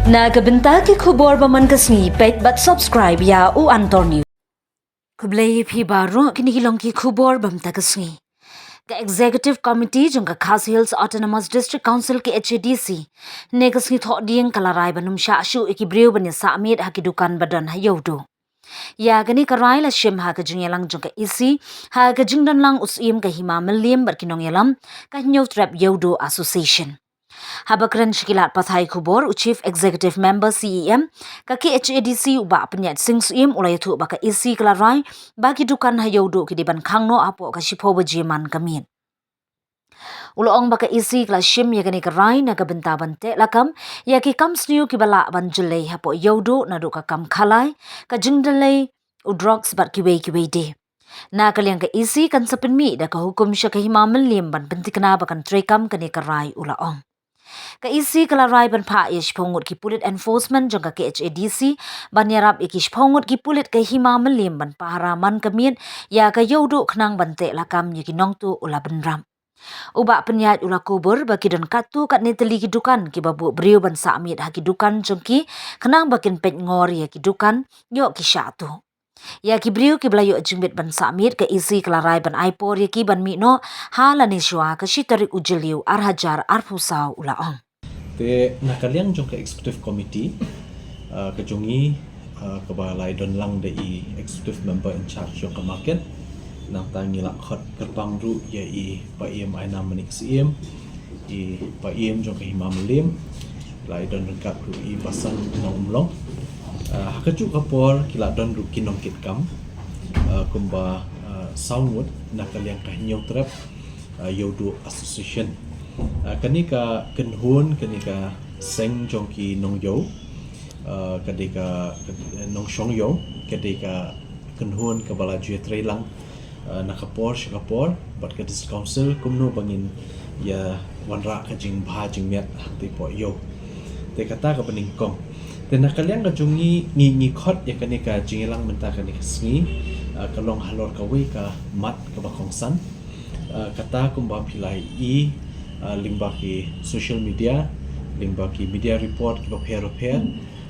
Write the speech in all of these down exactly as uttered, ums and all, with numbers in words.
Na ka bynta ki khubor ba man ka sngi, peit bad subscribe ïa u Antor News. Khublei ïa phi baroh, kine ki long ki khubor ba mynta ka sngi. Ka Executive Committee jong ka Khasi Hills Autonomous District Council, K H A D C, ne ka sngi Thohdieng ka la rai ban ym shah shuh ïa ki briew ban ïa sah miet ha ki dukan ba don ha Ïewduh. Ïa kane ka rai la shim ha ka jingïalang jong ka E C ha ka jingdon lang u Syiem ka Hima Mylliem bad ki nongïalam ka Hynñiewtrep Ïewduh Association. Haba kren sha ki lad pathai khubor u Chief Executive Member, C E M, ka K H A D C, u Bah Pynïaid Sing Syiem, u la ïathuh ba ka E C ka la rai ba ki dukan ha Ïewduh ki dei ban khang noh hapoh ka shiphew baje man ka miet. U la ong ba ka E C ka la shim ïa kane ka rai na ka bynta ban teh lakam ïa ki kam sniew kiba lah ban jyllei hapoh Ïewduh, naduh ka kam khalai, ka jingdei lei, u drugs bad kiwei kiwei de. Na ka liang ka E C kan sa pynmih da ka hukum sha ka Hima Mylliem ban pynthikna ba kan treikam kane ka rai, u la ong. Ka E C ka la rai ban phah ïa shiphew ngut ki pulit enforcement jong ka K H A D C ban ïarap ïa ki shiphew ngut ki pulit ka Hima Mylliem ban pahara man ka miet ïa ka Ïewduh khnang ban teh lakam ïa ki nongtuh, u la bynrap. U Bah Pynïaid u la kubur ba ki don katto katne tylli ki dukan kiba buh briew ban sah miet ha ki dukan jong ki khnang ba kin peit ngor ïa ki dukan, ïoh ki shah tuh. Ïa ki briew kiba la ïoh jingbit ban sah miet, ka E C ka la rai ban ai por ïa ki ban mih noh ha lane shuwa ka shi tarik u Jylliew ar hajar arphew saw, u la ong. Te na ka liang jong ka Executive Committee, ah, ka jong ngi, ah, kaba la ïadon lang da i Executive Member in charge jong ka market, nangta ngi la khot kyrpang ruh ïa i Bah E M Ainam Manik Syiem, i Bah E M jong ka Hima Mylliem, la ïadon ryngkat ruh i Bah San Nongumlong. Ah, ha kajuh ka por ki la don ruh ki nongkitkam, ah, kumba, ah, saw ngut na ka liang ka Hynñiewtrep, ah, Ïewduh Association. Ah, kane ka kynhun, kane ka seng jong ki nongïew, ah, ka dei ka, ka nongshong ïew, ka dei ka kynhun kaba la ju ïatrei lang, ah, na ka por sha ka por bad ka District Council kumno ba ngin ïa wanrah ka jingbha jingmiat hangtei hapoh ïew. Te kata kaba nyngkong. Te na ka liang ka jong ngi, ngi, ngi khot ïa kane ka jingïalang mynta kane ka sngi, ah, ka long halor kawei ka mat kaba kongsan. Ah, kata kumba phi la ïohi, ah, lyngba ki social media, lyngba ki media report kiba pher bapher,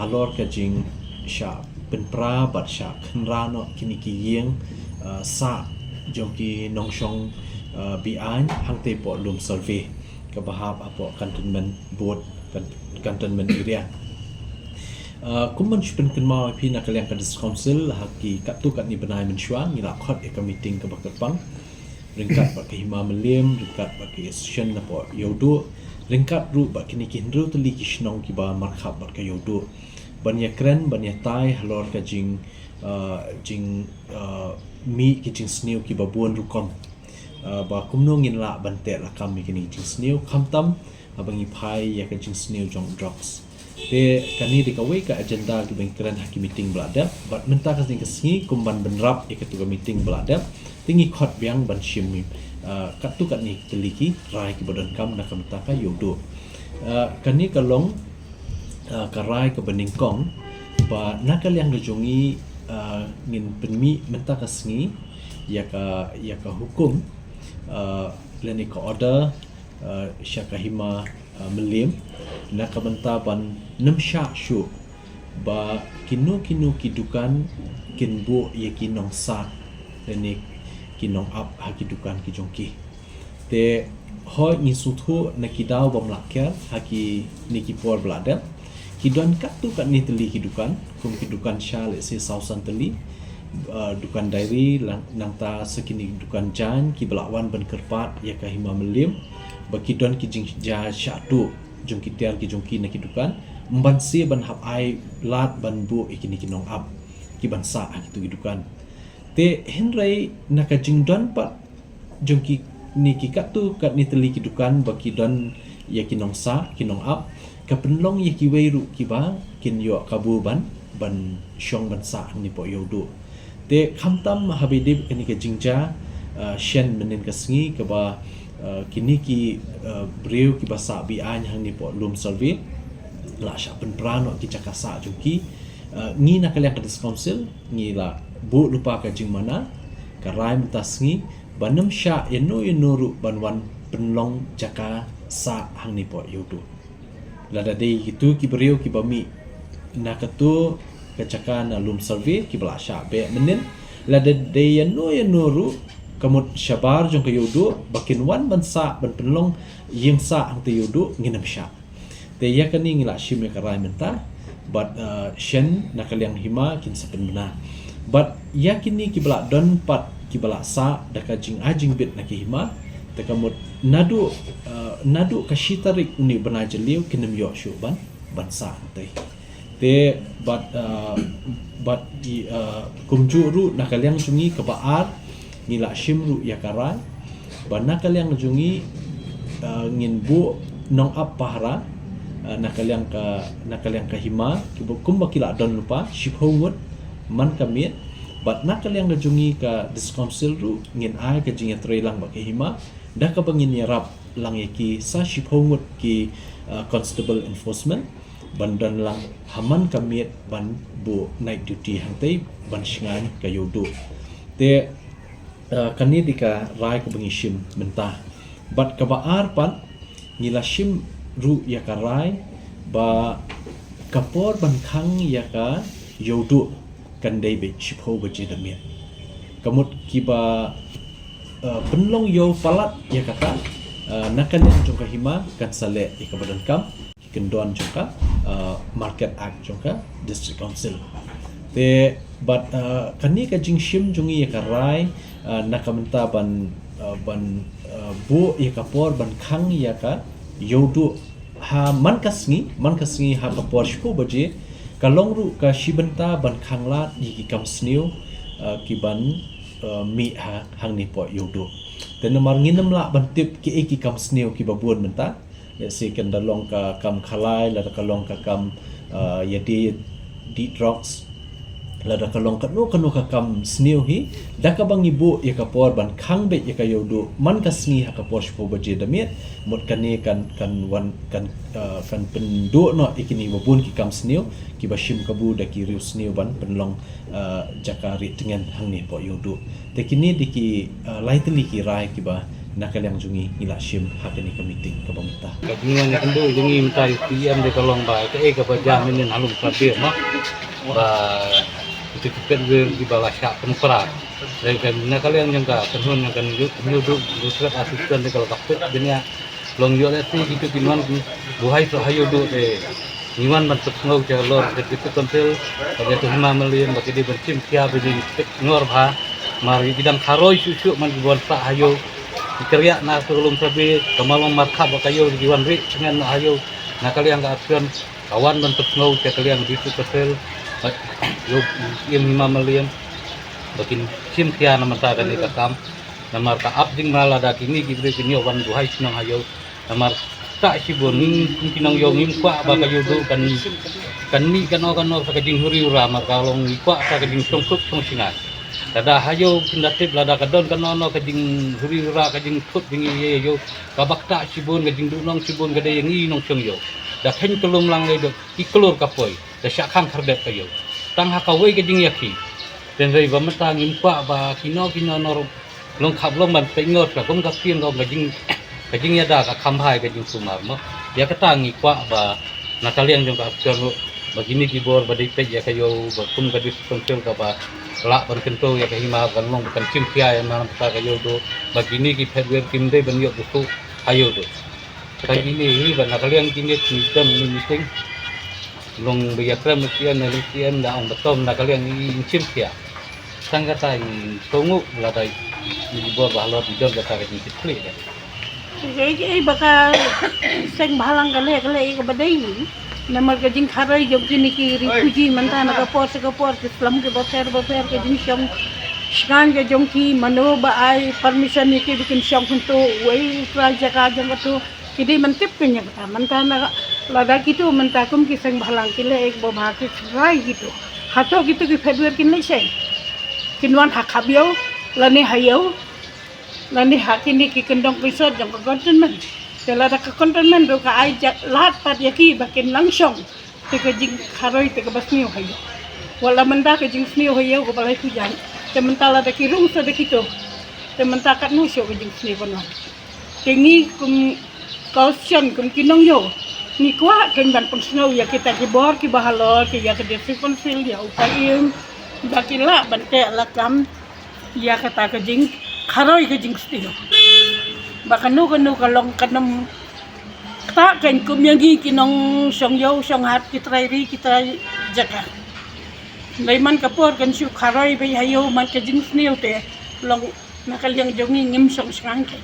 halor ka jingshah pynpra bad shah khynra noh kine ki ïing, ah, sah jong ki nongshong, ah, be-aiñ hangtei hapoh Lum Survey kaba hap hapoh Cantonment Board, Can-, Cantonment Area. Ah, kum ban shu pynkynmaw ïa phi, na ka liang ka District Council ha ki katto katne bnai mynshuwa ngi la khot ïa ka meeting kaba kyrpang ryngkat bad ka Hima Mylliem, ryngkat bad ka Association napoh Ïewduh, ryngkat ruh bad kine ki hynriew tylli ki shnong kiba markhap bad ka Ïewduh, ban ïakren, ban ïatai halor ka jing, ah, jing, ah, mih ki jingsniew kiba bun rukom, ah, ba kumno ngin lah ban teh lakam ïa kine ki jingsniew, khamtam haba ngi phai ïa ka jingsniew jong drugs. Te kane dei kawei ka agenda kiba ngi kren ha ki meeting ba la dep, bad mynta kane ka sngi kum ban bynrap ïa katu ka meeting ba la dep, te ngi khot biang ban shim, ah, katto katne tylli ki rai kiba donkam na ka bynta ka Ïewduh. Ah, kane ka long, ah, ka rai kaba nyngkong ba na ka liang ka jong ngi, ah, ngin pynmih mynta ka sngi ïa ka, ïa ka hukum, ah, lane ka order, ah, sha ka Hima, ah, Mylliem na ka bynta ban ym shah shuh ba kino kino ki dukan kin buh ïa ki nongsah lane ki nongap ha ki dukan ki jong ki. Te hooid, ngi sngewthuh na ki daw bym lah kiar ha kine ki por ba la dep ki don katto katne tylli ki dukan, kum ki dukan sha, let's say, saw san tylli, ah, dukan diary, lang-, nangta sa kine dukan jaiñ kiba la wan ban kyrpad ïa ka Hima Mylliem ba ki don ki jingjia shah tuh jong ki tiar ki jong ki na ki dukan, ym ban shu ban hap ai lad ban buh ïa kine ki nongap ki ban sah ha kitu ki dukan. Te hynrei na ka jingdon pat jong kine ki katto katne tylli ki dukan ba ki don ïa ki nongsah, ki nongap, ka pynlong ïa kiwei ruh kiba kin ïoh kabu ban, ban shong ban sah hangne hapoh Ïewduh. Te khamtam haba ïadei bad kane ka jingjia, ah, shen mynhynnin ka sngi kaba, ah, kine ki, ah, briew kiba sah be-aiñ hangne hapoh Lum Survey la shah pynpra noh ki jaka sah jong ki. Ah, ngi na ka liang ka District Council ngi la buh lypa ka jingmana, ka rai mynta sngi ban ym shah ïano ïano ruh ban wan pynlong jaka sah hangne hapoh Ïewduh. Lada dei kitu ki briew kiba mih na katu ka jaka na lum survey kiba la shah beh mynnin, lada dei ïano ïano ruh ka mut shabar jong ka Ïewduh ba kin wan ban sah ban pynlong ïing sah hangta Ïewduh, ngin ym shah. Te ïa kane ngi la shim ïa ka rai mynta bad, uh, shen na ka liang hima kin sa pynbna. Bad ïa kine kiba la don pat kiba la sah da ka jingai jingbit na ki hima, te ka mut naduh, uh, naduh ka shi tarik une u bnai Jylliew kin ym ïoh shuh ban, ban sah hangta. Te bad, uh, bad i, uh, kumjuh ruh na ka liang jong ngi kaba ar, ngi la shim ruh ïa ka rai ba na ka liang jong ngi, uh, ngin buh nongap pahara, uh, na ka liang ka, na ka liang ka hima, kiba kumba ki la don lypa, shiphew ngut man ka miet. Bad na ka liang ka jong ngi ka District Council ruh ngin ai ka jingïatreilang bad ka hima da kaba ngin ïarap lang ïa ki sa shiphew ngut ki, uh, constable enforcement ban don lang ha man ka miet ban buh night duty hangta ban shngaiñ ka Ïewduh. Te, uh, kane dei ka rai kaba ngi shim mynta. Bad kaba ar pat, ngi la shim ruh ïa ka rai ba ka por ban khang ïa ka Ïewduh kan dei beit shiphew baje da miet. Ka mut kiba, uh, pynlong ïew palat ïa kata, uh, na ka liang jong ka hima kan sa leh ïa kaba donkam, ki kyndon jong ka, uh, Market Act jong ka District Council. Te bad, uh, kane ka jingshim jong ngi ïa ka rai, uh, na ka bynta ban, uh, ban, uh, buh ïa ka por ban khang ïa ka Ïewduh ha man ka sngi, man ka sngi ha ka por shiphew baje, ka long ruh ka shi bynta ban khanglad ïa ki kam sniew, uh, ki ban, uh, mih ha hangne hapoh Ïewduh. Te namar ngin ym lah ban tip kiei ki kam sniew kiba bun mynta. Lehse kan da long ka kam khalai, lada ka long ka kam, uh, ïadie dih drugs, lada ka long kano kano ka kam sniew hi, da kaba ngi buh ïa ka por ban khang beit ïa ka Ïewduh man ka sngi ha ka por shiphew baje da miet, mut kane kan, kan wan, kan, uh, kan pynduh noh ïa kine ba bun ki kam sniew kiba shim kabu da ki riewsniew ban pynlong, uh, jaka rieh tngen hangne hapoh Ïewduh. Te kine dei ki, uh, lai tylli ki rai kiba na ka liang jong ngi ngi la shim ha kane ka meeting kaba mynta. Ka jingwan ïakynduh jong ngi mynta ïa u P M dei ka long ba kaei kaba jia mynnin ha lum survey mo, ba ïa ki pet wir kiba la shah pynpra. Dei ka na ka liang jong ka kynhun jong ka Ïewduh District Association dei ka la ka pet bniah. Long ïoh lehse kitu kin wan buhai soh ha Ïewduh te ngi wan ban pynsngew sha lor ka District Council, ka Ïewduh Hima Mylliem ba ki dei ban shim khia ba dei peit ngor bha. Mar ki dang kharoi shuh shuh man ki wan sah ha ïew. Ki kyrïah na ka lum survey, ka Malong Markhap ba ka ïew ki wan rieh tngen ha ïew. Na ka liang ka Association ka wan ban pynsngew sha ka liang District Council, ba ïoh Ïewduh Hima Mylliem ba kin shim khia na mynta kane ka kam. Namar ka ap jingma lada kine ki briew kin ïoh wan duhai shnong ha ïew. Namar ta shibun ngi kum ki nongïew ngim kwah ba ka Ïewduh kan, kan mih kano kano sa ka jinghuri hura, mar ka long ngi kwah sa ka jingshongkup shongshngaiñ. Lada ha ïew kin da tip lada ka don kano kano ka jinghuri hura, ka jingthut jingïew ïew, kaba ktah shibun, ka jingduhnong shibun ka dei ïa ngi nongshong ïew. Da kheiñ ka lum lang lei dok ki klur ka poi, da shah khang khyrdep ka ïew. Tang ha kawei ka jingïakhih. Hynrei ba mynta ngim kwah ba kino kino nor long khap long ban peit ngor ka kum ka ktien ka, ka jing, ka jingïada ka kham bha ïa ka jingsumar mo. Ïa kata ngi kwah ba na ka liang jong ka Association ruh ba kine ki bor ba dei peit ïa ka ïew ba kum ka District Council kaba lah ban kyntu ïa ka hima kan long ba kan shim khia ïa na ka Ïewduh, ba kine ki phet wir kim dei ban ïoh butuh ha Ïewduh. Ka kine hi ba na ka liang kine ki tem ni meeting. Long ba ïa krem ki en na ki en da ong ba tom na ka liang i shim khia. Tang kata i tongu la dai i bor ba halor i don kata ka jingkit khlieh da. Ei, ei, ba ka seng bhalang ka leh, ka leh ka ba dei. Namar ka jingkharoi jong kine ki refugee mynta na ka por sha ka por, ki slum ki ba pher ba pher, ka jingshong shngaiñ ka jong ki, mano ba ai permission ïa ki ba kin shong hangto, wei u trai jaka jong kato. Ki dei ban tip kein ïa kata, mynta na lada kito mynta kum ki seng bhalang ki leh ei ba bha ki rai kito. Hato kito ki phet wir kin leh shei? Kin wan ha khap ïew lane ha ïew lane ha kine ki kyndong kynsot jong ka containment. Te lada ka containment ruh ka ai ja lad pat ïa ki ba kin nang shong. Te ka jingkharoi te kaba sniew ha ïew. Wat la mynta ka jingsniew ha ïew kaba lai phew jan. Te mynta lada ki rung sa da kito. Te mynta katno shuh ka jingsniew ban wan. Te ngi kum ka Association kum ki nongïew. Ngi kwah kan ban pynsngew ïa kita ki bor ki bahalor ki ïa ka District Council, ïa u Paiem, ba ki lah ban teh lakam ïa kata ka jingkharoi ka jingsniew. Ba kano kano ka long kan ym ktah kan kum ïa ngi ki nongshong ïew shong hat, ki trai ri ki trai jaka. Hynrei man ka por kan shu kharoi beit ha ïew man ka jingsniew te long na ka liang jong ngi ngim shong shngaiñ kan.